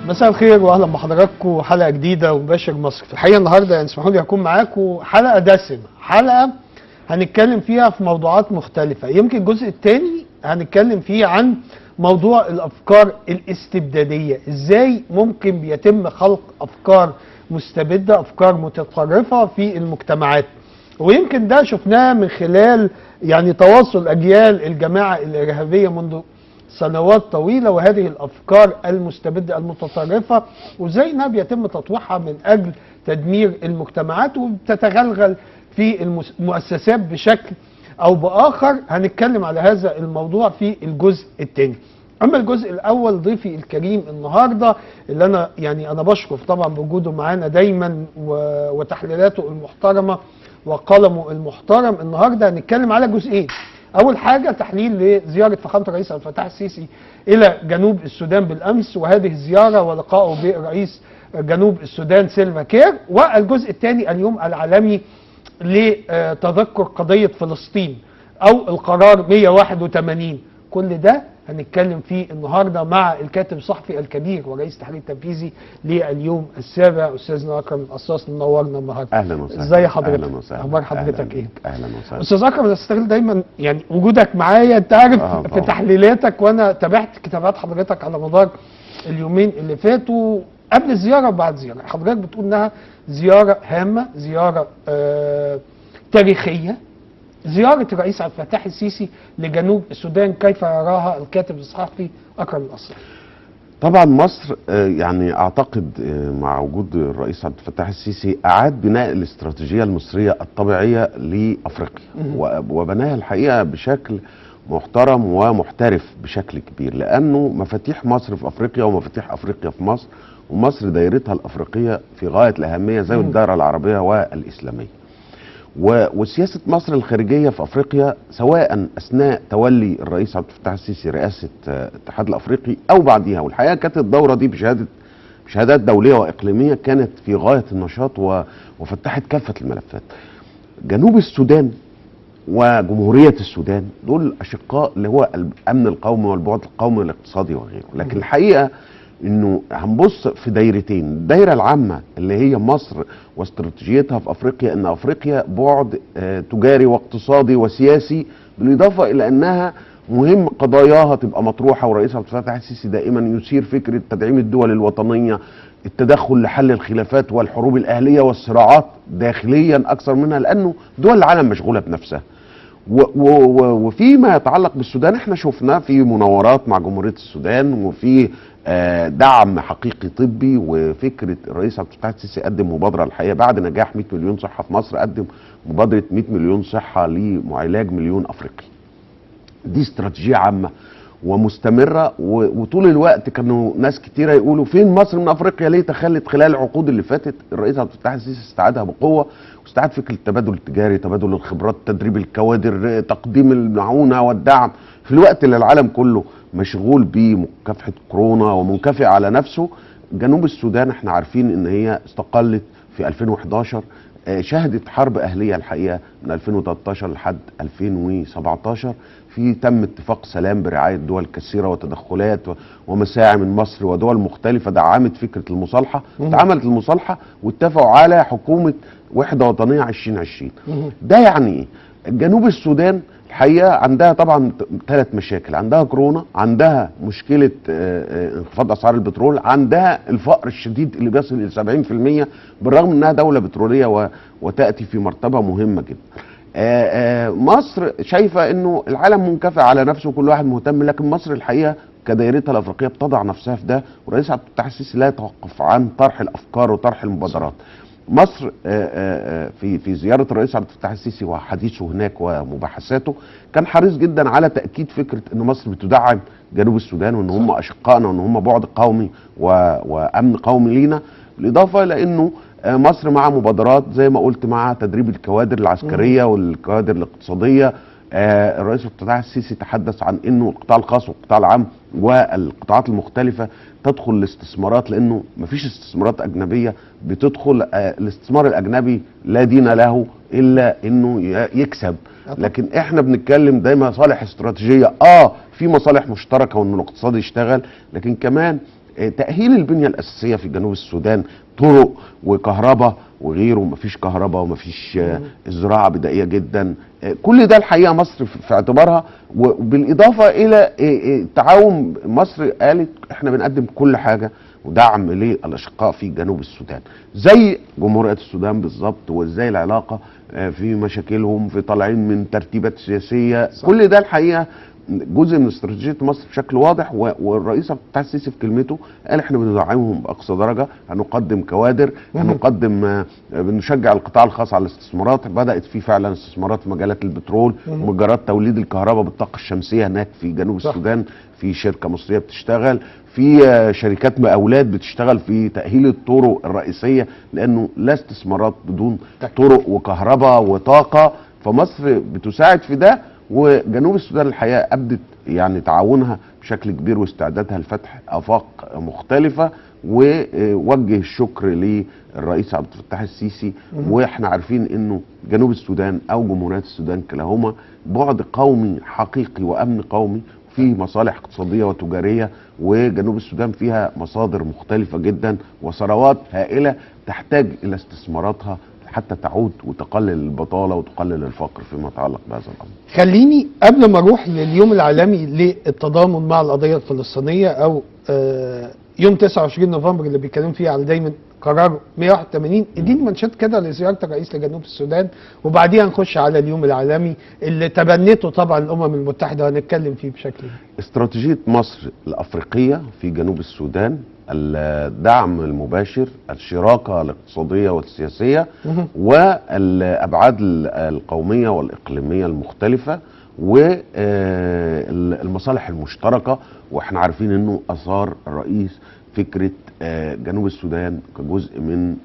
مساء الخير واهلا بحضراتكم، حلقة جديدة ومباشر مصر. في الحقيقة النهارده يعني اسمحوا لي اكون معاكم حلقة دسمة، حلقة هنتكلم فيها في موضوعات مختلفة. يمكن الجزء الثاني هنتكلم فيه عن موضوع الافكار الاستبدادية، ازاي ممكن بيتم خلق افكار مستبده، افكار متطرفة في المجتمعات. ويمكن ده شفناه من خلال يعني تواصل اجيال الجماعة الارهابية منذ سنوات طويلة، وهذه الأفكار المستبدة المتطرفة وزي انها بيتم تطويعها من أجل تدمير المجتمعات وبتتغلغل في المؤسسات بشكل أو بآخر. هنتكلم على هذا الموضوع في الجزء الثاني. أما الجزء الأول، ضيفي الكريم النهاردة اللي أنا يعني أنا بشرف طبعا بوجوده معانا دايما وتحليلاته المحترمة وقلمه المحترم. النهاردة هنتكلم على جزئين. أول حاجة تحليل لزيارة فخامة الرئيس عبد الفتاح السيسي إلى جنوب السودان بالأمس، وهذه الزيارة ولقائه برئيس جنوب السودان سيلفا كير. والجزء الثاني اليوم العالمي لتذكر قضية فلسطين أو القرار 181. كل ده هنتكلم فيه النهارده مع الكاتب الصحفي الكبير ورئيس التحرير التنفيذي لليوم السابع أستاذنا أكرم القصاص. منورنا النهارده. اهلا وسهلا. ازي حضرتك؟ اهلا وسهلا. اخبار حضرتك أهلاً ايه؟ بك. اهلا وسهلا. استاذ اكرم، انا استغل دايما يعني وجودك معايا، انت عارف في طبعا. تحليلاتك، وانا تابعت كتابات حضرتك على مدار اليومين اللي فاتوا قبل الزيارة وبعد الزيارة. حضرتك بتقول انها زيارة هامة، زيارة تاريخية. زيارة الرئيس عبد الفتاح السيسي لجنوب السودان كيف يراها الكاتب الصحفي اكرم القصاص؟ طبعا مصر يعني اعتقد مع وجود الرئيس عبد الفتاح السيسي اعاد بناء الاستراتيجية المصرية الطبيعية لافريقيا، وبناها الحقيقة بشكل محترم ومحترف بشكل كبير، لانه مفاتيح مصر في افريقيا ومفاتيح افريقيا في مصر، ومصر دايرتها الافريقية في غاية الاهمية زي الدائرة العربية والاسلامية. وسياسة مصر الخارجية في أفريقيا سواء أثناء تولي الرئيس عبد الفتاح السيسي رئاسة الاتحاد الأفريقي أو بعديها، والحقيقة كانت الدورة دي بشهادات دولية وإقليمية كانت في غاية النشاط وفتحت كافة الملفات. جنوب السودان وجمهورية السودان دول أشقاء اللي هو الأمن القومي والبعد القومي والاقتصادي وغيره، لكن الحقيقة انه هنبص في دايرتين، الدايرة العامة اللي هي مصر واستراتيجيتها في افريقيا، ان افريقيا بعد تجاري واقتصادي وسياسي، بالاضافة الى انها مهم قضاياها تبقى مطروحة، ورئيس عبد الفتاح السيسي دائما يثير فكرة تدعيم الدول الوطنية، التدخل لحل الخلافات والحروب الاهلية والصراعات داخليا اكثر منها، لانه دول العالم مشغولة بنفسها. وفيما يتعلق بالسودان احنا شفنا في مناورات مع جمهورية السودان، وفي دعم حقيقي طبي، وفكرة الرئيس عبد الفتاح السيسي قدم مبادرة الحقيقة بعد نجاح 100 مليون صحة في مصر، قدم مبادرة 100 مليون صحة لعلاج مليون أفريقي. دي استراتيجية عامة ومستمرة، وطول الوقت كانوا ناس كتيرة يقولوا فين مصر من أفريقيا، ليه تخلت خلال العقود اللي فاتت؟ الرئيس عبد الفتاح السيسي استعادها بقوة، واستعاد فكرة التبادل التجاري، تبادل الخبرات، تدريب الكوادر، تقديم المعونة والدعم في الوقت اللي العالم كله مشغول بمكافحة كورونا ومنكفئ على نفسه. جنوب السودان احنا عارفين ان هي استقلت في 2011، شهدت حرب أهلية الحقيقة من 2013 لحد 2017، في تم اتفاق سلام برعاية دول كثيرة وتدخلات ومساعي من مصر ودول مختلفة دعمت فكرة المصالحة. اتعملت المصالحة واتفقوا على حكومة وحدة وطنية 2020. ده يعني ايه؟ جنوب السودان الحقيقة عندها طبعا ثلاث مشاكل، عندها كورونا، عندها مشكلة انخفاض أسعار البترول، عندها الفقر الشديد اللي بيصل إلى 70% بالرغم أنها دولة بترولية وتأتي في مرتبة مهمة جدا. مصر شايفة أنه العالم منكفئ على نفسه وكل واحد مهتم، لكن مصر الحقيقة كدائرتها الأفريقية بتضع نفسها في ده، ورئيس عبد الفتاح السيسي لا يتوقف عن طرح الأفكار وطرح المبادرات. مصر في زيارة الرئيس عبد الفتاح السيسي وحديثه هناك ومباحثاته كان حريص جدا على تأكيد فكرة ان مصر بتدعم جنوب السودان، وان هم اشقائنا، وان هم بعد قومي وامن قومي لينا، بالاضافة الى انه مصر مع مبادرات زي ما قلت مع تدريب الكوادر العسكرية والكوادر الاقتصادية. الرئيس عبد الفتاح السيسي تحدث عن انه القطاع الخاص والقطاع العام والقطاعات المختلفة تدخل الاستثمارات، لانه مفيش استثمارات اجنبية بتدخل. الاستثمار الاجنبي لا دين له الا انه يكسب، لكن احنا بنتكلم دايما مصالح استراتيجية، في مصالح مشتركة وان الاقتصاد يشتغل، لكن كمان تأهيل البنية الأساسية في جنوب السودان، طرق وكهرباء وغيره، مفيش كهرباء ومفيش الزراعة بدائية جدا. كل ده الحقيقة مصر في اعتبارها، وبالإضافة إلى تعاون مصر قالت احنا بنقدم كل حاجة ودعم للأشقاء في جنوب السودان زي جمهورية السودان بالظبط، وازاي العلاقة في مشاكلهم، في طالعين من ترتيبات سياسية. صح. كل ده الحقيقة جزء من استراتيجية مصر بشكل واضح. والرئيس عبد الفتاح السيسي في كلمته قال احنا بندعمهم باقصى درجه، هنقدم كوادر، هنقدم، بنشجع القطاع الخاص على الاستثمارات. بدات في فعلا استثمارات في مجالات البترول ومجالات توليد الكهرباء بالطاقة الشمسية هناك في جنوب صح. السودان، في شركة مصرية بتشتغل، في شركات مقاولات بتشتغل في تاهيل الطرق الرئيسية، لانه لا استثمارات بدون طرق وكهرباء وطاقة، فمصر بتساعد في ده. وجنوب السودان الحقيقة ابدت يعني تعاونها بشكل كبير واستعدادها لفتح افاق مختلفة، ووجه الشكر للرئيس عبد الفتاح السيسي. واحنا عارفين انه جنوب السودان او جمهورية السودان كلاهما بعد قومي حقيقي وامن قومي، فيه مصالح اقتصادية وتجاريه، وجنوب السودان فيها مصادر مختلفة جدا وثروات هائلة تحتاج الى استثماراتها حتى تعود وتقلل البطالة وتقلل الفقر فيما يتعلق بهذا الأمر. خليني قبل ما أروح لليوم العالمي للتضامن مع القضية الفلسطينية أو يوم 29 نوفمبر اللي بيتكلم فيه على دايما قرار 181، اديني منشات كده لزيارة الرئيس لجنوب السودان، وبعديها نخش على اليوم العالمي اللي تبنته طبعا الأمم المتحدة وهنتكلم فيه بشكل. استراتيجية مصر الأفريقية في جنوب السودان، الدعم المباشر، الشراكة الاقتصادية والسياسية، والأبعاد القومية والإقليمية المختلفة، والمصالح المشتركة. واحنا عارفين انه أثار الرئيس فكرة جنوب السودان كجزء من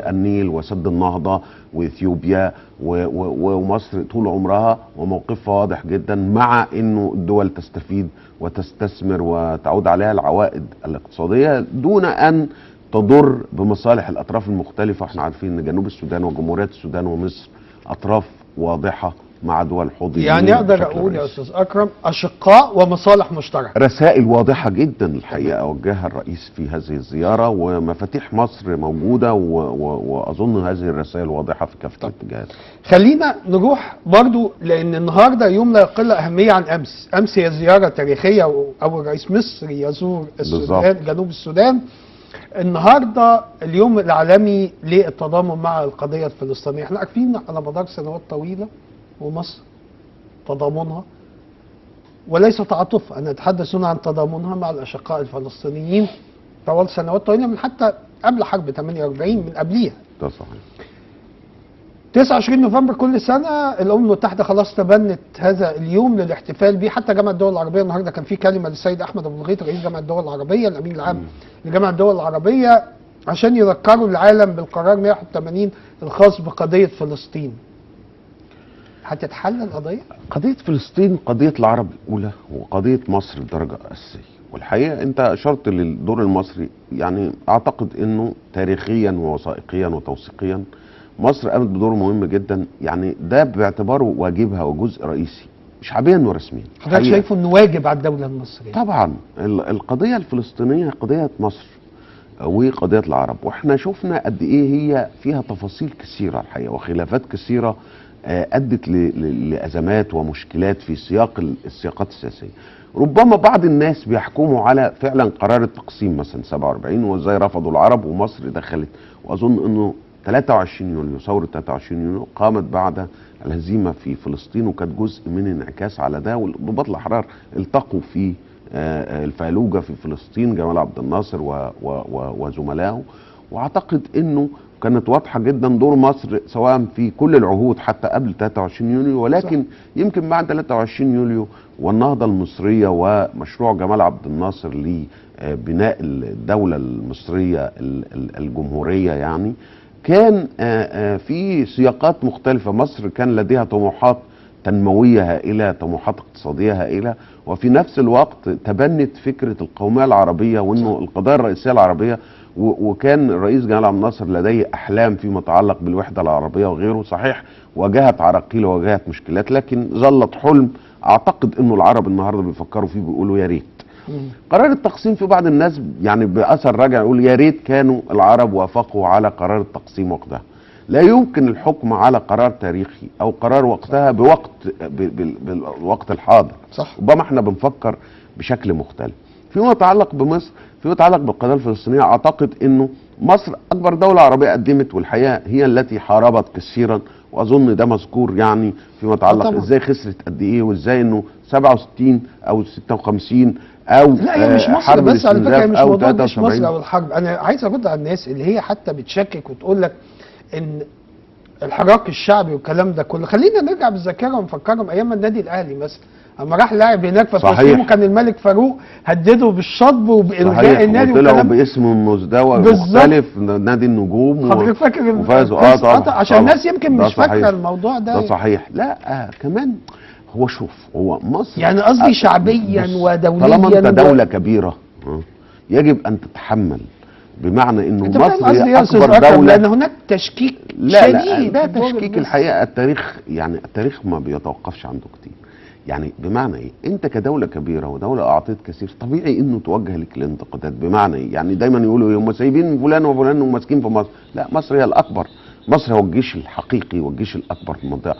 النيل وسد النهضة وإثيوبيا ومصر طول عمرها وموقفها واضح جدا مع انه الدول تستفيد وتستثمر وتعود عليها العوائد الاقتصادية دون ان تضر بمصالح الأطراف المختلفة. احنا عارفين ان جنوب السودان وجمهورية السودان ومصر أطراف واضحة مع دول حوض. يعني اقدر اقول يا استاذ اكرم اشقاء ومصالح مشتركة. رسائل واضحة جدا الحقيقة وجهها الرئيس في هذه الزيارة، ومفاتيح مصر موجودة، واظن هذه الرسائل واضحة في كافة الاتجاهات. خلينا نروح برضو لان النهارده يوم لا يقل اهمية عن امس. امس هي زيارة تاريخية واول رئيس مصري يزور السودان، جنوب السودان. النهارده اليوم العالمي للتضامن مع القضية الفلسطينية. احنا عارفين على مدار سنوات طويلة ومصر تضامنها وليس تعاطف، أنا أتحدث هنا عن تضامنها مع الأشقاء الفلسطينيين طوال سنوات طويلة من حتى قبل حرب 48، من قبليها. ده صحيح. 29 نوفمبر كل سنة الأمم المتحدة خلاص تبنت هذا اليوم للاحتفال به. حتى جامعة الدول العربية النهارده كان في كلمة للسيد أحمد أبو الغيط رئيس جامعة الدول العربية، الأمين العام لجامعة الدول العربية، عشان يذكروا العالم بالقرار 181 الخاص بقضية فلسطين. هتتحل القضية؟ قضية فلسطين قضية العرب الأولى وقضية مصر بدرجة أساسية. والحقيقة أنت أشرت للدور المصري، يعني أعتقد أنه تاريخيا ووثائقيا وتوثيقيا مصر قامت بدور مهم جدا، يعني ده باعتباره واجبها وجزء رئيسي شعبيا ورسميا. حضرتك شايفه أنه واجب على الدولة المصرية؟ طبعا القضية الفلسطينية قضية مصر وقضية العرب، واحنا شفنا قد إيه هي فيها تفاصيل كثيرة الحقيقة وخلافات كثيرة أدت لأزمات ومشكلات في سياق السياقات السياسية. ربما بعض الناس بيحكموا على فعلا قرار التقسيم مثلا 47 وازاي رفضوا العرب ومصر دخلت، وأظن أنه 23 يوليو، ثورة 23 يوليو قامت بعد الهزيمة في فلسطين وكانت جزء من انعكاس على ده، والضباط الأحرار التقوا في الفالوجة في فلسطين، جمال عبد الناصر وزملائه. واعتقد انه كانت واضحة جدا دور مصر سواء في كل العهود حتى قبل 23 يوليو، ولكن صح. يمكن بعد 23 يوليو والنهضه المصرية ومشروع جمال عبد الناصر لبناء الدولة المصرية الجمهورية، يعني كان في سياقات مختلفة. مصر كان لديها طموحات تنموية هائلة، طموحات اقتصادية هائلة، وفي نفس الوقت تبنت فكرة القومية العربية وانه القضايا الرئيسية العربية، وكان الرئيس جمال عبد الناصر لديه احلام فيما يتعلق بالوحدة العربية وغيره. صحيح واجهت عراقيل وواجهت مشكلات، لكن ظلت حلم اعتقد انه العرب النهارده بيفكروا فيه، بيقولوا يا ريت. قرار التقسيم في بعض الناس يعني بأثر رجع يقول يا ريت كانوا العرب وافقوا على قرار التقسيم وقتها. لا يمكن الحكم على قرار تاريخي او قرار وقتها بوقت بالوقت الحاضر. صح. ربما احنا بنفكر بشكل مختلف. فيما يتعلق بمصر، فيما يتعلق بالقضية الفلسطينية، اعتقد انه مصر اكبر دولة عربية قدمت، والحقيقة هي التي حاربت كثيرا، واظن ده مذكور يعني فيما يتعلق ازاي خسرت قد ايه، وازاي انه 67 او 56 او لا هي مش مصر بس على فكرة، هي مش موضوع مش مصر او الحرب. انا عايز ارد على الناس اللي هي حتى بتشكك وتقول لك ان الحراك الشعبي والكلام ده كله. خلينا نرجع بالذاكرة ونفكرهم ايام النادي الاهلي مثلا، اما راح لاعب هناك في فلسطين وكان الملك فاروق هدده بالشطب وبالغاء النادي، وطلعوا باسم مزدوج مختلف نادي النجوم. حضرتك فاكر وفازوا طبعا، عشان الناس يمكن مش فاكره الموضوع ده. ده صحيح. لا كمان هو شوف، هو مصر يعني قصدي شعبيا ودوليا، طالما انت دولة كبيرة يجب ان تتحمل، بمعنى انه مصر هي اكبر دولة، لان هناك تشكيك لا شديد. لا ده تشكيك الحقيقة. التاريخ يعني التاريخ ما بيتوقفش عنده كتير. يعني بمعنى ايه؟ انت كدولة كبيرة ودولة اعطيت كثير، طبيعي انه توجه لك الانتقادات. بمعنى ايه؟ يعني دايما يقولوا هم سايبين فلان وفلان وماسكين في مصر. لا، مصر هي الاكبر، مصر هو الجيش الحقيقي والجيش الاكبر في المنطقة.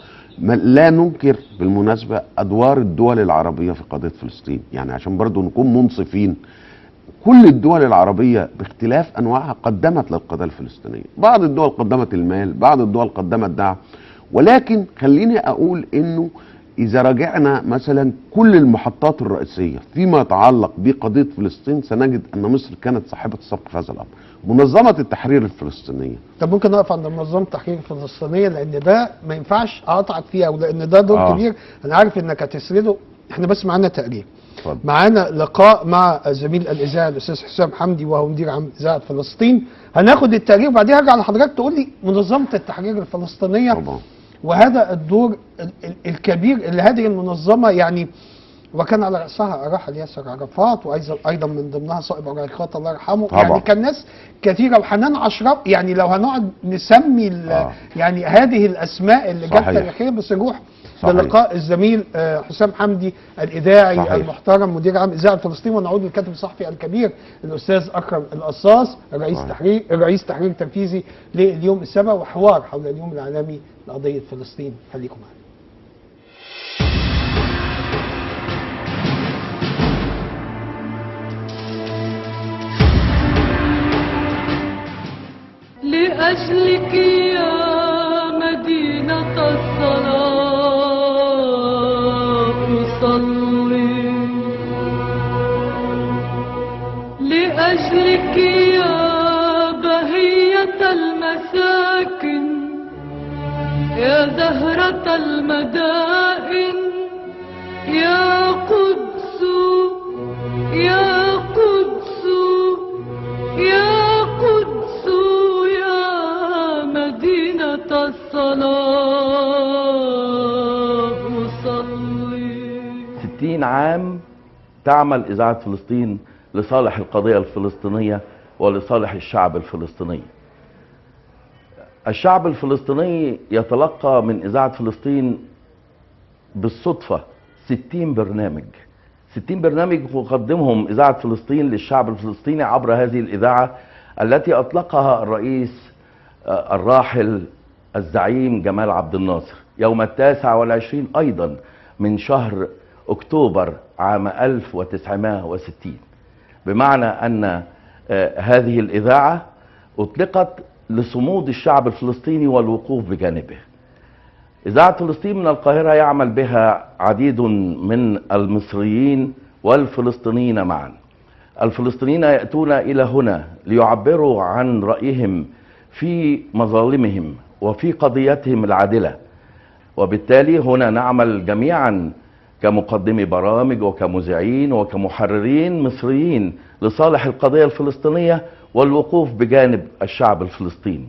لا ننكر بالمناسبة ادوار الدول العربية في قضية فلسطين، يعني عشان برضو نكون منصفين، كل الدول العربية باختلاف أنواعها قدمت للقضية الفلسطينية. بعض الدول قدمت المال، بعض الدول قدمت دعم، ولكن خليني أقول إنه إذا راجعنا مثلا كل المحطات الرئيسية فيما يتعلق بقضية فلسطين سنجد أن مصر كانت صاحبة السبق في هذا الأمر. منظمة التحرير الفلسطينية. طب ممكن أقف عند منظمة التحرير الفلسطينية، لأن ده ما ينفعش أقطعك فيها، ولأن ده دور كبير، أنا عارف إنك هتسرده. إحنا بس معانا تقرير، معانا لقاء مع زميل الإذاعة الأستاذ حسام حمدي وهو مدير عام إذاعة فلسطين. هناخد التقرير وبعدين هرجع لحضرتك تقول لي منظمة التحرير الفلسطينية طبعا، وهذا الدور الكبير اللي هذه المنظمة يعني، وكان على رأسها الراحل ياسر عرفات، وأيضا من ضمنها صائب عريقات الله يرحمه طبعا. يعني كان ناس كثيرة، وحنان عشرف، يعني لو هنقعد نسمي يعني هذه الأسماء اللي جت تاريخيا. بس نروح للقاء الزميل حسام حمدي الإذاعي صحيح. المحترم مدير عام إذاعة فلسطين، ونعود للكاتب الصحفي الكبير الأستاذ أكرم القصاص الرئيس تحرير تنفيذي لليوم السابع، وحوار حول اليوم العالمي لقضية فلسطين. خليكم معنا. لأجلك يا مدينة الصلاة أصلي، لأجلك يا بهية المساكن، يا زهرة المدائن، يا قدس يا قدس يا قدس يا مدينة الصلاة أصلي. 60 عام تعمل إذاعة فلسطين لصالح القضية الفلسطينية ولصالح الشعب الفلسطيني. الشعب الفلسطيني يتلقى من إذاعة فلسطين بالصدفة 60 برنامج، 60 برنامج تقدمهم إذاعة فلسطين للشعب الفلسطيني عبر هذه الإذاعة التي أطلقها الرئيس الراحل الزعيم جمال عبد الناصر يوم 29 أيضا من شهر أكتوبر عام 1960. بمعنى أن هذه الإذاعة أطلقت لصمود الشعب الفلسطيني والوقوف بجانبه. إذاعة فلسطين من القاهرة يعمل بها عديد من المصريين والفلسطينيين معا. الفلسطينيين يأتون إلى هنا ليعبروا عن رأيهم في مظالمهم وفي قضيتهم العادلة، وبالتالي هنا نعمل جميعا كمقدمي برامج وكمذيعين وكمحررين مصريين لصالح القضية الفلسطينية والوقوف بجانب الشعب الفلسطيني.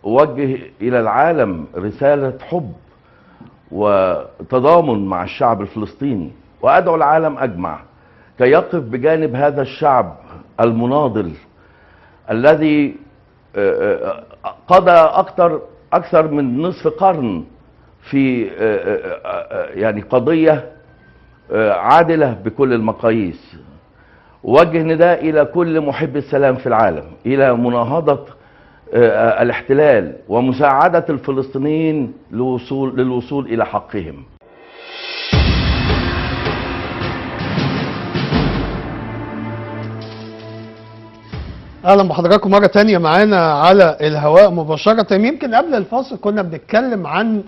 أوجه إلى العالم رسالة حب وتضامن مع الشعب الفلسطيني، وأدعو العالم أجمع كي يقف بجانب هذا الشعب المناضل الذي قضى أكثر من نصف قرن في يعني قضية عادلة بكل المقاييس. وجه نداء إلى كل محب السلام في العالم إلى مناهضة الاحتلال ومساعدة الفلسطينيين للوصول إلى حقهم. اهلا بحضراتكم مرة تانية معانا على الهواء مباشرة. يمكن قبل الفاصل كنا بنتكلم عن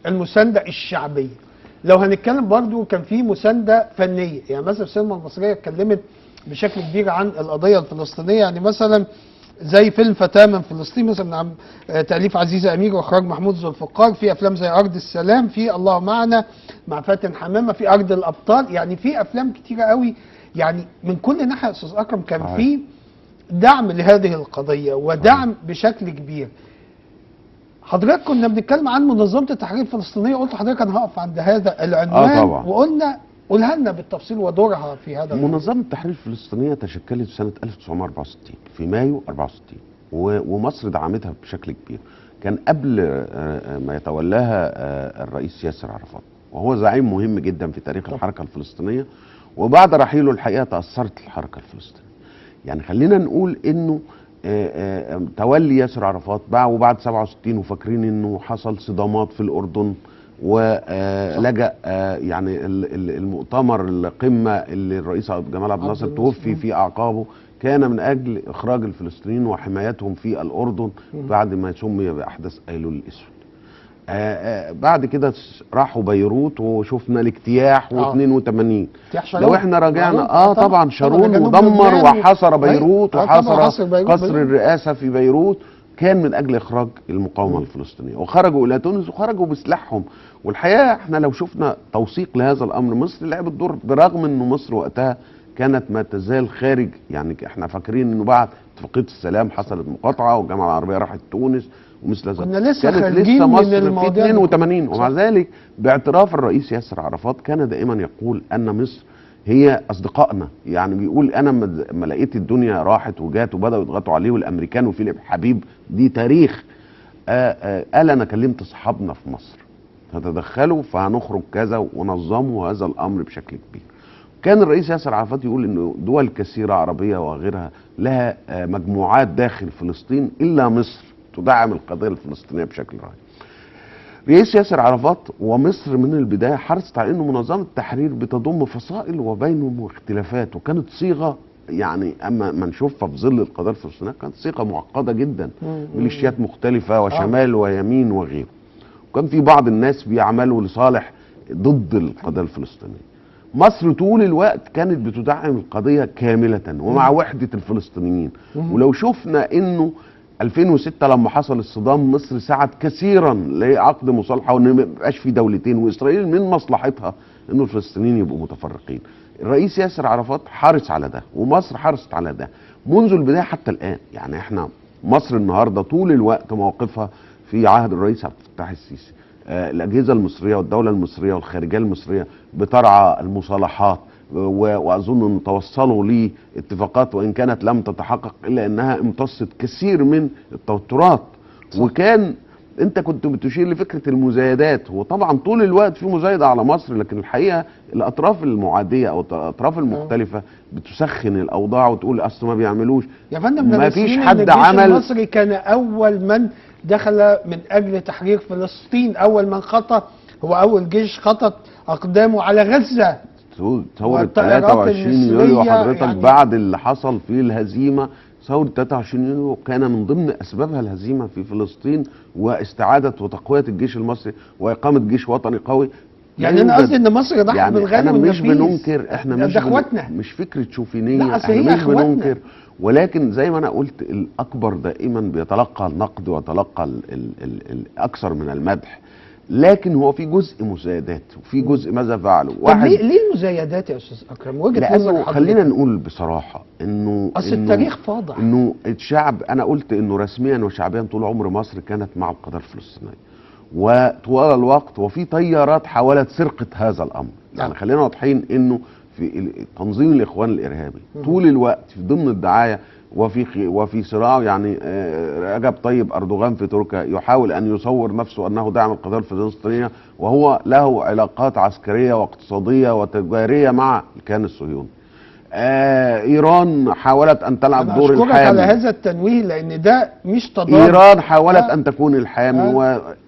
المساندة الشعبية. لو هنتكلم برضو كان في مساندة فنية، يعني مثلا السينما المصرية اتكلمت بشكل كبير عن القضية الفلسطينية، يعني مثلا زي فيلم فتاة من فلسطين مثلا من تأليف عزيزة أمير وإخراج محمود ذو الفقار، في أفلام زي أرض السلام، في الله معنا مع فاتن حمامة، في أرض الأبطال، يعني في أفلام كتيرة قوي. يعني من كل ناحية أستاذ أكرم كان في دعم لهذه القضية ودعم بشكل كبير. حضرتك كنا بنتكلم عن منظمة التحرير الفلسطينية، قلت حضرتك أنا هقف عند هذا العنوان. طبعا. وقلنا قولها لنا بالتفصيل ودورها في هذا. منظمة التحرير الفلسطينية تشكلت سنة 1964 في مايو 64، ومصر دعمتها بشكل كبير. كان قبل ما يتولاها الرئيس ياسر عرفات، وهو زعيم مهم جدا في تاريخ الحركة الفلسطينية، وبعد رحيله الحقيقة تأثرت الحركة الفلسطينية. يعني خلينا نقول انه تولي ياسر عرفات وبعد 67، وفاكرين انه حصل صدامات في الاردن ولجأ يعني المؤتمر القمه اللي الرئيس جمال عبد الناصر توفي في اعقابه كان من اجل اخراج الفلسطينيين وحمايتهم في الاردن بعد ما سمي باحداث ايلول الاسود. بعد كده راحوا بيروت وشفنا الاجتياح و82. لو احنا راجعنا طبعا شارون ودمر وحصر بيروت وحصر قصر الرئاسة في بيروت، كان من اجل اخراج المقاومة الفلسطينية، وخرجوا الى تونس وخرجوا بسلاحهم. والحقيقة احنا لو شفنا توثيق لهذا الامر، مصر لعبت دور برغم انه مصر وقتها كانت ما تزال خارج، يعني احنا فاكرين انه بعد اتفاقية السلام حصلت مقاطعه والجامعة العربية راحت تونس ومثل ذلك، كنا لسه كانت لسه مصر في 82. ومع ذلك باعتراف الرئيس ياسر عرفات كان دائما يقول ان مصر هي اصدقائنا، يعني بيقول انا ما لقيت الدنيا راحت وجات وبداوا يضغطوا عليه والامريكان وفيليب حبيب، دي تاريخ. قال انا كلمت اصحابنا في مصر فتدخلوا فهنخرج كذا، ونظموا هذا الامر بشكل كبير. كان الرئيس ياسر عرفات يقول انه دول كثيرة عربية وغيرها لها مجموعات داخل فلسطين الا مصر تدعم القضية الفلسطينية بشكل رهيب. رئيس ياسر عرفات ومصر من البداية حرصت على انه منظمة التحرير بتضم فصائل وبينهم اختلافات، وكانت صيغة يعني اما ما نشوفها في ظل القضية الفلسطينية كانت صيغة معقدة جدا، ميليشيات مختلفة وشمال ويمين وغيره. وكان في بعض الناس بيعملوا لصالح ضد القضية الفلسطينية. مصر طول الوقت كانت بتدعم القضية كاملة ومع وحده الفلسطينيين. ولو شفنا انه 2006 لما حصل الصدام مصر سعت كثيرا لعقد مصالحه وان ما يبقاش في دولتين، واسرائيل من مصلحتها انه الفلسطينيين يبقوا متفرقين. الرئيس ياسر عرفات حرص على ده ومصر حرصت على ده منذ البداية حتى الان. يعني احنا مصر النهارده طول الوقت موقفها في عهد الرئيس عبد الفتاح السيسي، الاجهزة المصرية والدولة المصرية والخارجية المصرية بترعى المصالحات، واظن ان توصلوا لاتفاقات وان كانت لم تتحقق الا انها امتصت كثير من التوترات. وكان انت كنت بتشير لفكرة المزايدات، وطبعا طول الوقت في مزايده على مصر، لكن الحقيقة الاطراف المعادية او الاطراف المختلفة بتسخن الاوضاع وتقول اصل ما بيعملوش. يا فندم ما فيش حد عمل. المصري كان اول من دخل من اجل تحرير فلسطين، اول من خطى، هو اول جيش خطط اقدامه على غزة. ثورة 23 يوليو حضرتك يعني بعد اللي حصل في الهزيمة، ثورة 23 يوليو كان من ضمن أسبابها الهزيمة في فلسطين واستعادة وتقوية الجيش المصري وإقامة جيش وطني قوي. يعني أنا قصدي إن مصر ضحت يعني بالغالي أنا والنفيس. مش بننكر، إحنا مش مش فكرة شوفينية، إحنا مش بننكر، ولكن زي ما أنا قلت الأكبر دائما بيتلقى النقد ويتلقى الأكثر من المدح، لكن هو في جزء مزايدات وفي جزء ماذا فعلوا. واحد ليه المزايدات يا استاذ اكرم؟ وجهه نظر حضرتك. خلينا نقول بصراحة انه اصل التاريخ فاضح انه الشعب، انا قلت انه رسميا وشعبيا طول عمر مصر كانت مع القضية الفلسطينية، وطوال الوقت وفي تيارات حاولت سرقه هذا الامر. يعني خلينا واضحين انه في تنظيم الاخوان الارهابي طول الوقت في ضمن الدعاية وفي صراع، يعني رجب طيب اردوغان في تركيا يحاول ان يصور نفسه انه داعم القضية الفلسطينية، وهو له علاقات عسكرية واقتصادية وتجاريه مع الكيان الصهيوني. ايران حاولت ان تلعب دور الحامي. أشكرك على هذا التنويه لان ده مش تضاد. ايران حاولت ان تكون الحامي،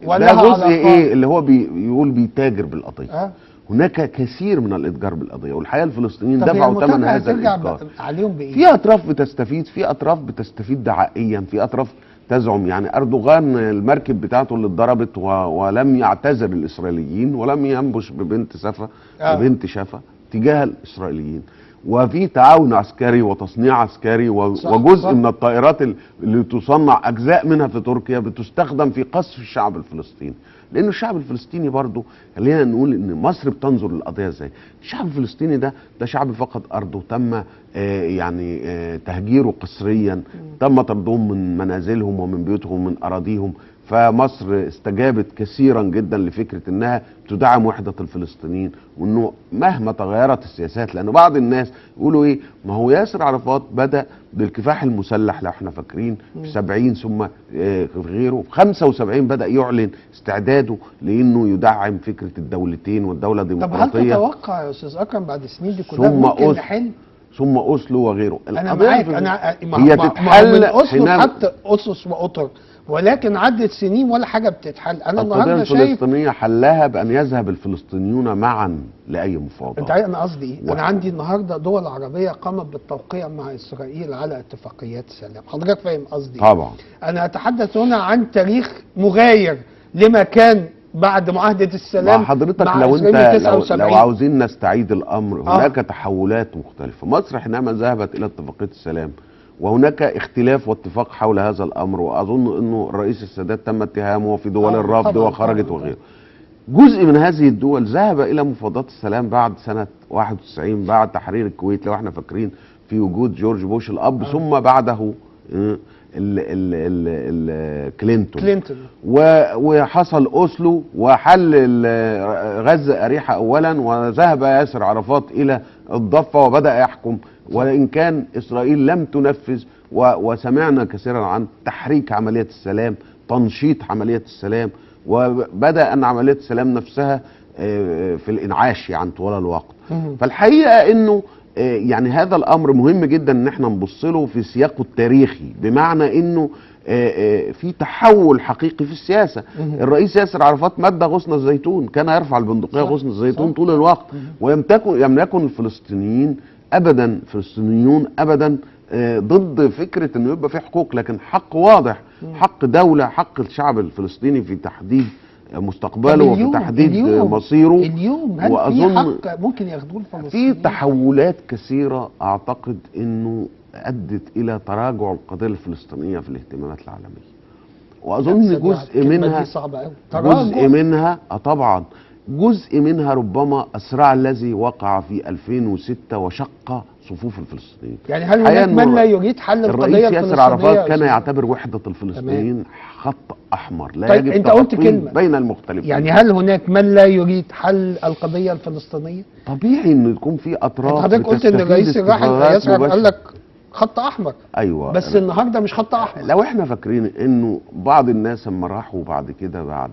وده جزء ايه اللي هو بيقول بيتاجر بالقضية. هناك كثير من الاتجار بالقضية، والحقيقة الفلسطينيين دفعوا ثمن هذا الاتجار. عليهم بإيه؟ في اطراف بتستفيد، في اطراف بتستفيد دعائيا، في اطراف تزعم. يعني اردوغان المركب بتاعته اللي اتضربت ولم يعتذر للاسرائيليين ولم ينبش ببنت سفا ببنت شفا تجاه الاسرائيليين، وفي تعاون عسكري وتصنيع عسكري وجزء من الطائرات اللي تصنع اجزاء منها في تركيا بتستخدم في قصف الشعب الفلسطيني. لأن الشعب الفلسطيني برضه خلينا نقول ان مصر بتنظر للقضية ازاي. الشعب الفلسطيني ده شعب فقد ارضه، تم يعني تهجيره قسريا، تم طردهم من منازلهم ومن بيوتهم ومن اراضيهم. فمصر استجابت كثيرا جدا لفكرة انها تدعم وحده الفلسطينيين، وانه مهما تغيرت السياسات، لان بعض الناس يقولوا ايه، ما هو ياسر عرفات بدا بالكفاح المسلح لو احنا فاكرين في 70 ثم في غيره، في 75 بدا يعلن استعداده لانه يدعم فكرة الدولتين والدولة الديمقراطية. طب هل تتوقع يا استاذ اكرم بعد السنين دي كلها ممكن نحل؟ ثم اوسلو وغيره. انا معاك، انا هي تتحل اوسلو حتى اسس واطر، ولكن عدت سنين ولا حاجة بتتحل. انا النهارده شايف القضية الفلسطينية حلها بان يذهب الفلسطينيون معا لاي مفاوضات. انت عارف انا قصدي ايه؟ انا عندي النهارده دول عربية قامت بالتوقيع مع اسرائيل على اتفاقيات سلام، حضرتك فاهم قصدي؟ طبعا. انا اتحدث هنا عن تاريخ مغاير لما كان بعد معاهدة السلام. مع حضرتك مع لو انت لو عاوزين نستعيد الامر، هناك تحولات مختلفة. مصر حينما ذهبت الى اتفاقية السلام وهناك اختلاف واتفاق حول هذا الامر، واظن انه الرئيس السادات تم اتهامه في دول الرفض وخرجت وغيره. جزء من هذه الدول ذهب الى مفاوضات السلام بعد سنة 91 بعد تحرير الكويت لو احنا فاكرين، في وجود جورج بوش الاب، ثم بعده ال ال ال كلينتون وحصل اوسلو وحل غزة اريحة اولا، وذهب ياسر عرفات الى الضفة وبدا يحكم، وان كان اسرائيل لم تنفذ. وسمعنا كثيرا عن تحريك عملية السلام، تنشيط عملية السلام، وبدا ان عملية السلام نفسها في الانعاش يعني طوال الوقت. فالحقيقة انه يعني هذا الامر مهم جدا ان احنا نبص له في سياقه التاريخي، بمعنى انه في تحول حقيقي في السياسة. الرئيس ياسر عرفات مد غصن الزيتون، كان يرفع البندقية غصن الزيتون طول الوقت، ولم يكن الفلسطينيين ابدا، فلسطينيون ابدا ضد فكرة انه يبقى في حقوق، لكن حق واضح، حق دولة، حق الشعب الفلسطيني في تحديد مستقبله وفي تحديد مصيره. اليوم هل في حق ممكن ياخدوه الفلسطينيين؟ في تحولات كثيرة اعتقد انه ادت الى تراجع القضية الفلسطينية في الاهتمامات العالمية، واظن جزء منها جزء منها طبعا جزء منها ربما الصراع الذي وقع في 2006 وشق صفوف الفلسطينيين. يعني هل هناك من لا يريد حل القضية الرئيس الفلسطينية؟ ياسر عرفات كان يعتبر وحده الفلسطينيين خط احمر لا طيب يجب انت قلت كلمة بين المختلفين. يعني هل هناك من لا يريد حل القضية الفلسطينية؟ طبيعي انه يكون في اطراف. حضرتك قلت ان الرئيس الراحل ياسر قال لك خط احمر. ايوه، بس النهارده مش خط احمر. لو احنا فاكرين انه بعض الناس لما راحوا بعد كده، بعد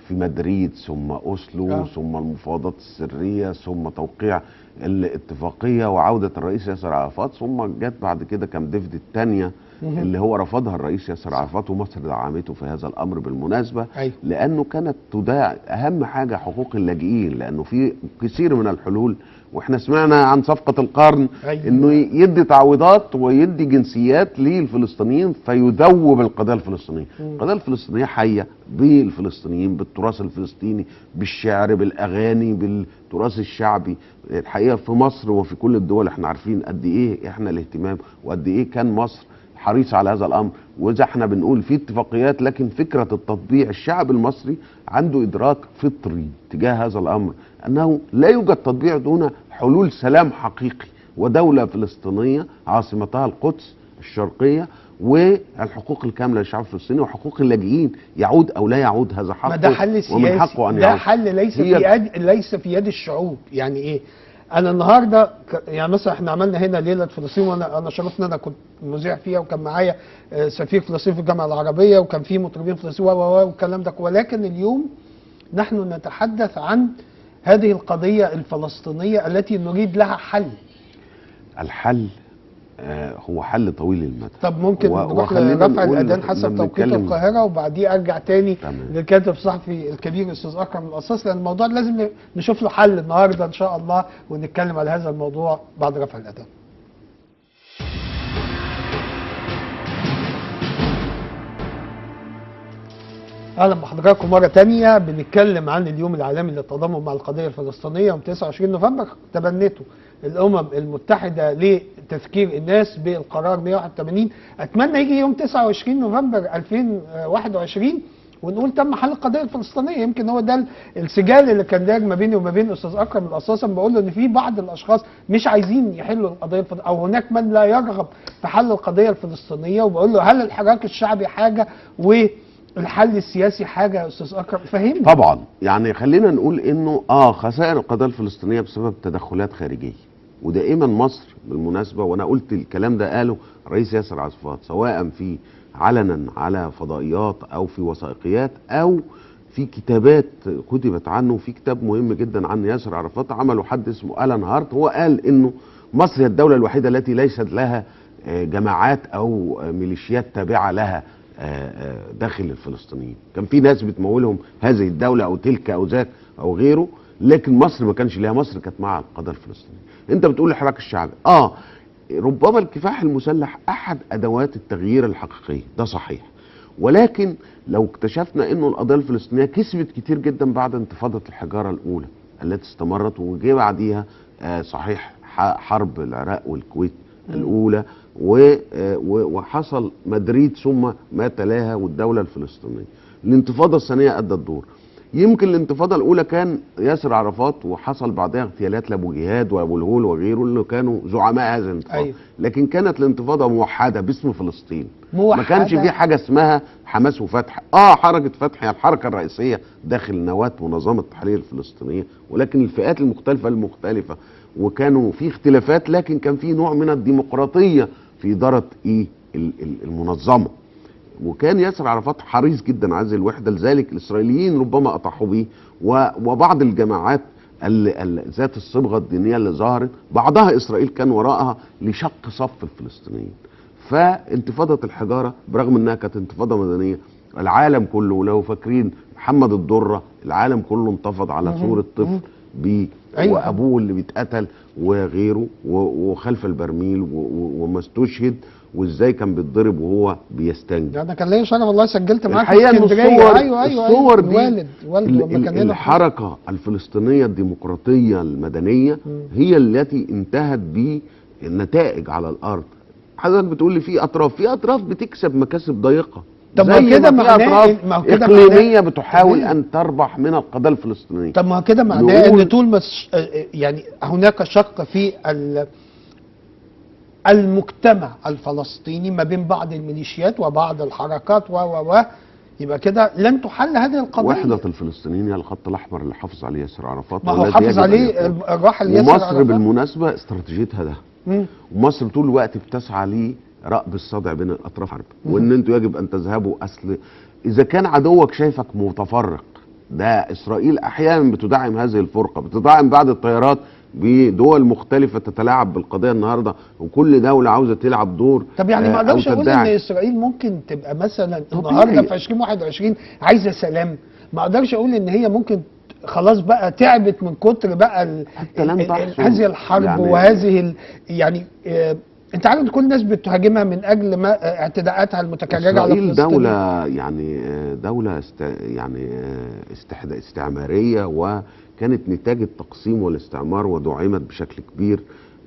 في مدريد ثم اوسلو ثم المفاوضات السرية ثم توقيع الاتفاقية وعوده الرئيس ياسر عرفات، ثم جت بعد كده كامب ديفيد الثانية اللي هو رفضها الرئيس ياسر عرفات، ومصر دعمته في هذا الامر بالمناسبة. أيوة. لانه كانت تداعي اهم حاجة حقوق اللاجئين، لانه في كثير من الحلول، واحنا سمعنا عن صفقة القرن. أيوة. انه يدي تعويضات ويدي جنسيات للفلسطينيين فيذوب القضية الفلسطينية. القضية الفلسطينية حيه بالفلسطينيين، بالتراث الفلسطيني، بالشعر، بالاغاني، بالتراث الشعبي. الحقيقة في مصر وفي كل الدول احنا عارفين قد ايه احنا الاهتمام وقد ايه كان مصر حريص على هذا الامر. واذا احنا بنقول في اتفاقيات، لكن فكرة التطبيع، الشعب المصري عنده ادراك فطري تجاه هذا الامر، انه لا يوجد تطبيع دون حلول سلام حقيقي ودولة فلسطينية عاصمتها القدس الشرقية، والحقوق الكاملة للشعب الفلسطيني وحقوق اللاجئين، يعود او لا يعود هذا حقه، ما ده حل سياسي، ومن حقه ان ده يعود. حل ليس في يد الشعوب. يعني ايه؟ انا النهارده يعني مثلا احنا عملنا هنا ليلة فلسطين، وانا شرفت ان انا كنت مذيع فيها، وكان معايا سفير فلسطين في الجامعة العربية، وكان في مطربين فلسطين والكلام ده. ولكن اليوم نحن نتحدث عن هذه القضية الفلسطينية التي نريد لها حل. الحل هو حل طويل المدى. طب ممكن نروح لرفع الاذان حسب توقيت القاهرة، وبعديه ارجع تاني للكاتب الصحفي الكبير الاستاذ اكرم القصاص، لان الموضوع لازم نشوف له حل النهارده ان شاء الله، ونتكلم على هذا الموضوع بعد رفع الاذان. اهلا بحضراتكم مرة تانية. بنتكلم عن اليوم العالمي للتضامن مع القضية الفلسطينية يوم 29 نوفمبر، تبنته الامم المتحدة لتذكير الناس بالقرار 181. اتمنى يجي يوم 29 نوفمبر 2021 ونقول تم حل القضية الفلسطينية. يمكن هو ده السجال اللي كان داير ما بيني وما بين استاذ اكرم القصاص، بقول له ان في بعض الاشخاص مش عايزين يحلوا القضية الفلسطينية، او هناك من لا يرغب في حل القضية الفلسطينية، وبقول له هل الحراك الشعبي حاجة والحل السياسي حاجة يا استاذ اكرم؟ فهمني. طبعا يعني خلينا نقول انه خسائر القضية الفلسطينية بسبب تدخلات خارجية، ودائما مصر بالمناسبة، وانا قلت الكلام ده قاله الرئيس ياسر عرفات سواء في علنا على فضائيات او في وثائقيات او في كتابات كتبت عنه. في كتاب مهم جدا عن ياسر عرفات عمله حد اسمه ألان هارت، هو قال انه مصر هي الدولة الوحيدة التي ليست لها جماعات او ميليشيات تابعه لها داخل الفلسطينيين. كان في ناس بتمولهم هذه الدولة او تلك او ذاك او غيره، لكن مصر ما كانش ليها، مصر كانت مع القضية الفلسطينية. انت بتقول الحراك الشعبي، ربما الكفاح المسلح احد ادوات التغيير الحقيقية، ده صحيح، ولكن لو اكتشفنا انه القضية الفلسطينية كسبت كتير جدا بعد انتفاضة الحجارة الاولى التي استمرت وجه بعديها صحيح حرب العراق والكويت الاولى وحصل مدريد ثم ما تلاها والدولة الفلسطينية. الانتفاضة الثانية ادت دور. يمكن الانتفاضة الاولى كان ياسر عرفات، وحصل بعدها اغتيالات لابو جهاد وابو الهول وغيره اللي كانوا زعماء هذه الانتفاضة. أيوه. لكن كانت الانتفاضة موحدة باسم فلسطين، ما كانش في حاجة اسمها حماس وفتح. حركة فتح هي الحركة الرئيسية داخل نواه منظمة التحرير الفلسطينية، ولكن الفئات المختلفة وكانوا في اختلافات، لكن كان في نوع من الديمقراطية في ادارة المنظمة. وكان ياسر عرفات حريص جدا على هذه الوحدة، لذلك الاسرائيليين ربما اطاحوا به، وبعض الجماعات ذات الصبغه الدينية اللي ظهرت بعضها اسرائيل كان وراءها لشق صف الفلسطينيين. فانتفاضه الحجارة برغم انها كانت انتفاضة مدنية، العالم كله لو فاكرين محمد الدرة العالم كله انتفض على صوره طفل أيوة. وابوه اللي بيتقتل وغيره وخلف البرميل وما استشهد، وازاي كان بيتضرب وهو بيستنجد. انا كان ليا شرف والله، سجلت معاك في اسكندرية. ايوه ايوه الصور دي والد الحركة الفلسطينية الديمقراطية المدنية هي التي انتهت بالنتائج على الارض. حضرتك بتقول لي في اطراف، في اطراف بتكسب مكاسب ضيقه. طب ما كده معناه اقليمية بتحاول ان تربح من القضية الفلسطينية. طب ما كده معناه ان طول ما يعني هناك شق في المجتمع الفلسطيني ما بين بعض الميليشيات وبعض الحركات و يبقى كده لن تحل هذه القضية. وحده الفلسطينيين هي الخط الاحمر اللي حافظ عليه ياسر عرفات، ما هو حافظ عليه الراحل ياسر عرفات. ومصر بالمناسبة استراتيجيتها ده، ومصر طول الوقت بتسعى ليه رأب الصدع بين الاطراف حرب، وان انتوا يجب ان تذهبوا. اصل اذا كان عدوك شايفك متفرق، ده اسرائيل احيانا بتدعم هذه الفرقة، بتدعم بعض الطيارات بدول مختلفة تتلاعب بالقضية النهارده، وكل دولة عاوزه تلعب دور. طب يعني ما اقدرش اقول ان اسرائيل ممكن تبقى مثلا النهارده في 2021 عايزه سلام، ما اقدرش اقول ان هي ممكن خلاص بقى تعبت من كتر بقى هذه الحرب يعني وهذه يعني انت عارف كل الناس بتهاجمها من اجل ما اعتداءاتها المتكررة على فلسطين. اسرائيل دولة يعني دولة استعماريه، وكانت نتاج التقسيم والاستعمار ودعمت بشكل كبير،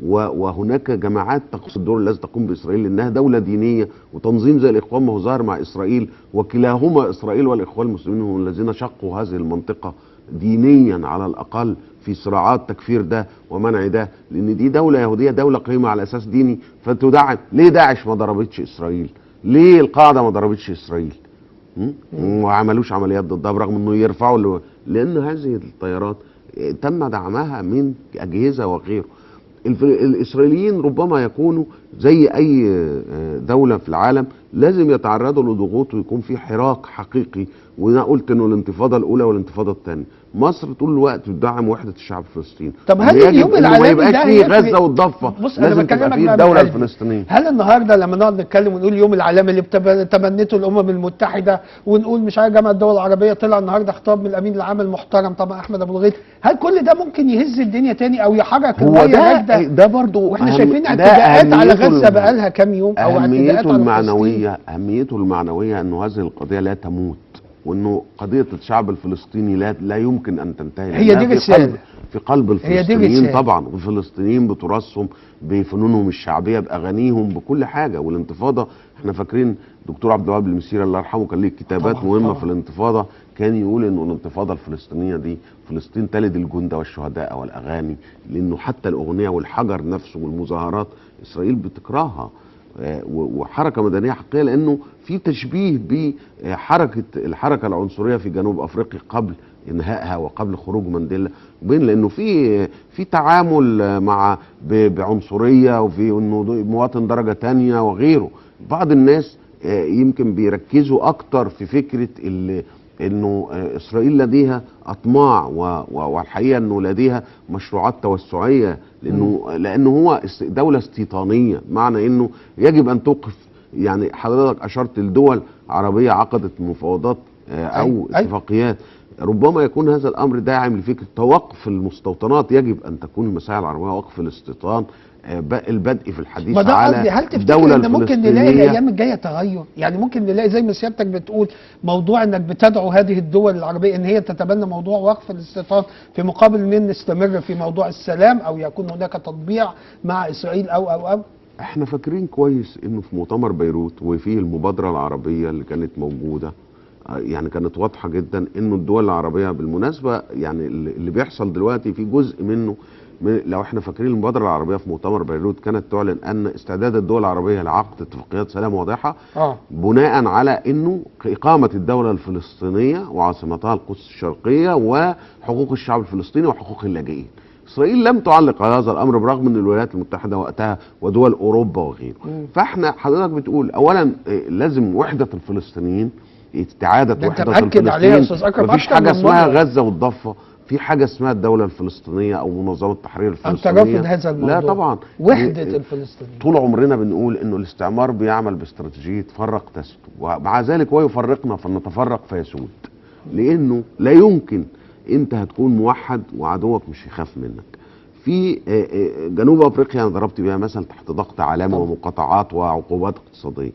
وهناك جماعات تقصد الدور الذي تقوم باسرائيل لانها دولة دينية، وتنظيم زي الاخوان ما هو ظاهر مع اسرائيل، وكلاهما اسرائيل والاخوان المسلمين هم الذين شقوا هذه المنطقة دينيا على الاقل في صراعات تكفير ده ومنع ده، لان دي دولة يهودية، دولة قيمة على اساس ديني فتدعم. ليه داعش ما ضربتش اسرائيل؟ ليه القاعدة ما ضربتش اسرائيل؟ وما عملوش عمليات ضدها برغم انه يرفعوا، لان هذه الطيارات تم دعمها من اجهزة وغيره. الاسرائيليين ربما يكونوا زي اي دولة في العالم لازم يتعرضوا لضغوط ويكون في حراك حقيقي، وانا قلت انه الانتفاضة الاولى والانتفاضه الثانية. مصر طول الوقت بتدعم وحده الشعب الفلسطيني. طب هل اليوم العالمي ما يبقاش ده فيه غزة والضفة، بص انا لازم تبقى بكلمك فيه بقى الدولة من قلبي. الفلسطينية. هل النهارده لما نقعد نتكلم ونقول اليوم العالمي اللي تبنته الامم المتحدة، ونقول مش عارف جامعه الدول العربية طلع النهارده خطاب من الامين العام المحترم طبعا احمد ابو الغيط، هل كل ده ممكن يهز الدنيا تاني او يحرك هو المية ده راكده؟ ده برضه واحنا شايفين اعتداءات على غزة بقالها كام يوم، او اعتداءات اهميته على فلسطين. المعنوية، اهميته المعنوية انه هذه القضية لا تموت، وانه قضية الشعب الفلسطيني لا يمكن ان تنتهي. هي دي لأنها رسالة. في قلب هي دي الفلسطينيين رسالة. طبعا، والفلسطينيين بتراثهم بفنونهم الشعبية باغانيهم بكل حاجة. والانتفاضه احنا فاكرين دكتور عبد الوهاب المسيري الله يرحمه كان ليه كتابات طبعاً، مهمة طبعاً. في الانتفاضة، كان يقول انه الانتفاضة الفلسطينية دي فلسطين تلد الجند والشهداء والاغاني، لانه حتى الاغنية والحجر نفسه والمظاهرات اسرائيل بتكرهها. وحركه مدنية حقيقية، لانه في تشبيه بحركة الحركة العنصرية في جنوب افريقيا قبل انهائها وقبل خروج مانديلا، بين لانه في تعامل مع بعنصريه، وفي انه مواطن درجه تانية وغيره. بعض الناس يمكن بيركزوا اكتر في فكرة انه اسرائيل لديها اطماع والحقيقة انه لديها مشروعات توسعيه، لانه هو دولة استيطانيه، معنى انه يجب ان توقف. يعني حضرتك اشرت لدول عربية عقدت مفاوضات او اتفاقيات، ربما يكون هذا الامر داعم لفكرة توقف المستوطنات. يجب ان تكون المساحة العربية وقف الاستيطان، البدء في الحديث ما ده على قصدي. هل تفتكر الدولة ان ممكن نلاقي الفلسطينية. الايام الجاية تغير؟ يعني ممكن نلاقي زي ما سيادتك بتقول موضوع انك بتدعو هذه الدول العربية ان هي تتبنى موضوع وقف الاستيطان في مقابل ان نستمر في موضوع السلام، او يكون هناك تطبيع مع اسرائيل او او او. احنا فاكرين كويس انه في مؤتمر بيروت وفي المبادرة العربية اللي كانت موجودة، يعني كانت واضحة جدا انه الدول العربية بالمناسبة، يعني اللي بيحصل دلوقتي في جزء منه، لو احنا فاكرين المبادرة العربية في مؤتمر بيروت كانت تعلن ان استعداد الدول العربية لعقد اتفاقيات سلام واضحة بناء على انه اقامه الدولة الفلسطينية وعاصمتها القدس الشرقية وحقوق الشعب الفلسطيني وحقوق اللاجئين. اسرائيل لم تعلق على هذا الامر برغم ان الولايات المتحدة وقتها ودول اوروبا وغيره. فاحنا حضرتك بتقول اولا لازم وحده الفلسطينيين، استعاده وحده الفلسطينيين. مفيش حاجة اسمها غزة والضفة، في حاجة اسمها الدولة الفلسطينية او منظمة التحرير الفلسطينية. انت رافض هذا الموضوع؟ لا طبعا، وحده الفلسطينيين. طول عمرنا بنقول انه الاستعمار بيعمل باستراتيجيه فرق تسد، ومع ذلك هو يفرقنا فلنتفرق فيسود، لانه لا يمكن انت هتكون موحد وعدوك مش يخاف منك. في جنوب افريقيا انا ضربت بيها مثل تحت ضغط عالمي ومقاطعات وعقوبات اقتصادية.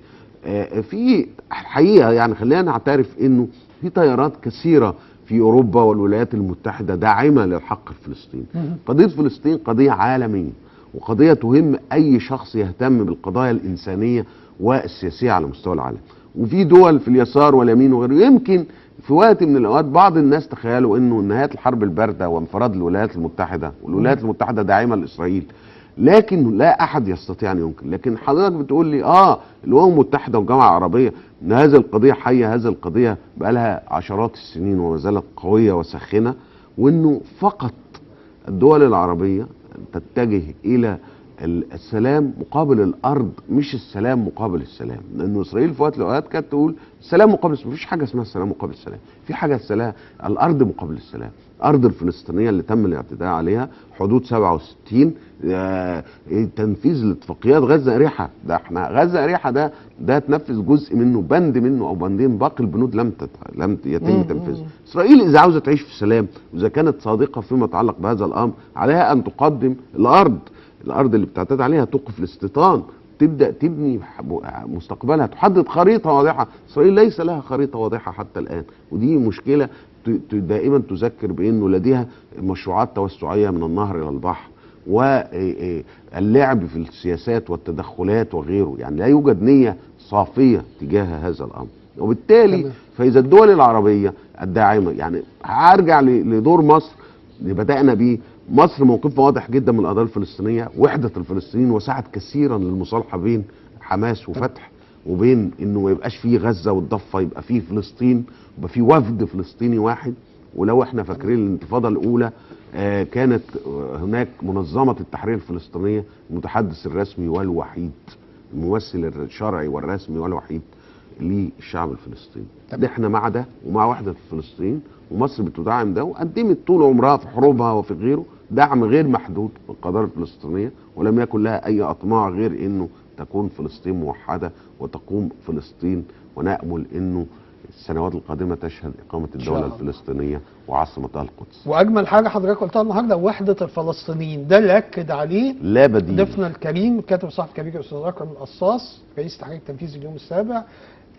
في الحقيقة يعني خلينا نعترف انه في تيارات كثيرة في اوروبا والولايات المتحدة داعمه للحق الفلسطيني. قضية فلسطين قضية عالمية، وقضية تهم اي شخص يهتم بالقضايا الانسانية والسياسية على مستوى العالم. وفي دول في اليسار واليمين وغيره. يمكن في وقت من الاوقات بعض الناس تخيلوا انه نهاية الحرب البارده وانفراد الولايات المتحدة، والولايات المتحدة داعمه لاسرائيل، لكن لا احد يستطيع ان ينكر. لكن حضرتك بتقول لي الامم المتحدة والجامعة العربية ان هذه القضية حيه، هذه القضية بقى لها عشرات السنين وما زالت قوية وساخنه، وانه فقط الدول العربية تتجه الى السلام مقابل الارض، مش السلام مقابل السلام. لانه اسرائيل في وقت الاوقات كانت تقول السلام مقابل السلام، مفيش حاجة اسمها السلام مقابل السلام، في حاجة السلام الارض مقابل السلام. الارض الفلسطينية اللي تم الاعتداء عليها حدود 67، تنفيذ الاتفاقيات غزة اريحة، ده احنا غزة اريحة ده تنفذ جزء منه، بند منه او بندين، باقي البنود لم يتم تنفيذها. اسرائيل اذا عاوزه تعيش في سلام واذا كانت صادقة فيما يتعلق بهذا الامر، عليها ان تقدم الارض اللي بتعتاد عليها، توقف الاستيطان، تبدا تبني مستقبلها، تحدد خريطة واضحة. اسرائيل ليس لها خريطة واضحة حتى الان، ودي مشكلة دائما تذكر بانه لديها مشروعات توسعيه من النهر الى البحر، واللعب في السياسات والتدخلات وغيره. يعني لا يوجد نيه صافية تجاه هذا الامر، وبالتالي فاذا الدول العربية الداعمة، يعني هرجع لدور مصر اللي بدانا بيه. مصر موقفها واضح جدا من القضية الفلسطينية، وحده الفلسطينيين، وسعت كثيرا للمصالحة بين حماس وفتح، وبين انه ما يبقاش فيه غزة والضفة، يبقى فيه فلسطين، يبقى فيه وفد فلسطيني واحد. ولو احنا فاكرين الانتفاضة الاولى كانت هناك منظمة التحرير الفلسطينية، المتحدث الرسمي والوحيد، الممثل الشرعي والرسمي والوحيد للشعب الفلسطيني. احنا مع ده ومع وحده فلسطين، ومصر بتدعم ده وقدمت طول عمرها في حروبها وفي غيره دعم غير محدود للقضية الفلسطينية، ولم يكن لها اي اطماع غير انه تكون فلسطين موحدة وتقوم فلسطين، ونامل انه السنوات القادمة تشهد اقامه الدولة الفلسطينية وعاصمتها القدس. واجمل حاجة حضرتك قلتها النهارده وحده الفلسطينيين، ده اللي اكد عليه لا بديل ضيفنا الكريم الكاتب الصحفي الكبير الاستاذ اكرم القصاص رئيس التحرير التنفيذي اليوم السابع،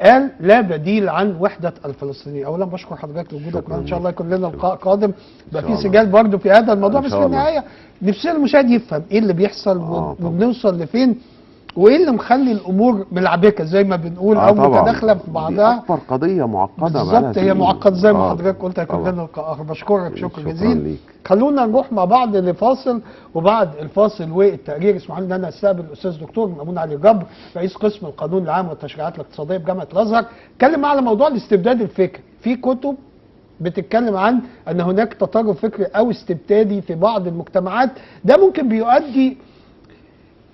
قال لا بديل عن وحده الفلسطينيين. اولا بشكر حضرتك لوجودك معنا، ان شاء الله يكون لنا لقاء قادم يبقى في سجال برضه في هذا الموضوع، بس في النهاية نفسنا المشاهد يفهم ايه اللي بيحصل وبنوصل لفين وايه اللي مخلي الامور ملعبكه زي ما بنقول او متداخلة في بعضها. اكبر قضية معقدة بالظبط، هي معقدة زي ما حضرتك قلت. هيكون لنا لقاء اخر. بشكرك شكرا جزيلا. خلونا نروح مع بعض لفاصل، وبعد الفاصل والتقرير اسمحوا لي ان انا استقبل الاستاذ دكتور مأمون علي جبر رئيس قسم القانون العام والتشريعات الاقتصادية بجامعة الازهر. اتكلم على موضوع الاستبداد الفكري. في كتب بتتكلم عن ان هناك تطرف فكري او استبدادي في بعض المجتمعات، ده ممكن بيؤدي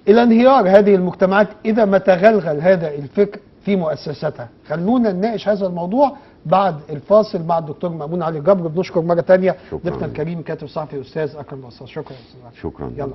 إلى انهيار هذه المجتمعات إذا ما تغلغل هذا الفكر في مؤسساتها. خلونا نناقش هذا الموضوع بعد الفاصل مع الدكتور مأمون علي جبر. بنشكر مرة تانية ضيفنا الكريم كاتب صحفي أستاذ أكرم القصاص. شكرا يا أستاذ. شكرا. يلا.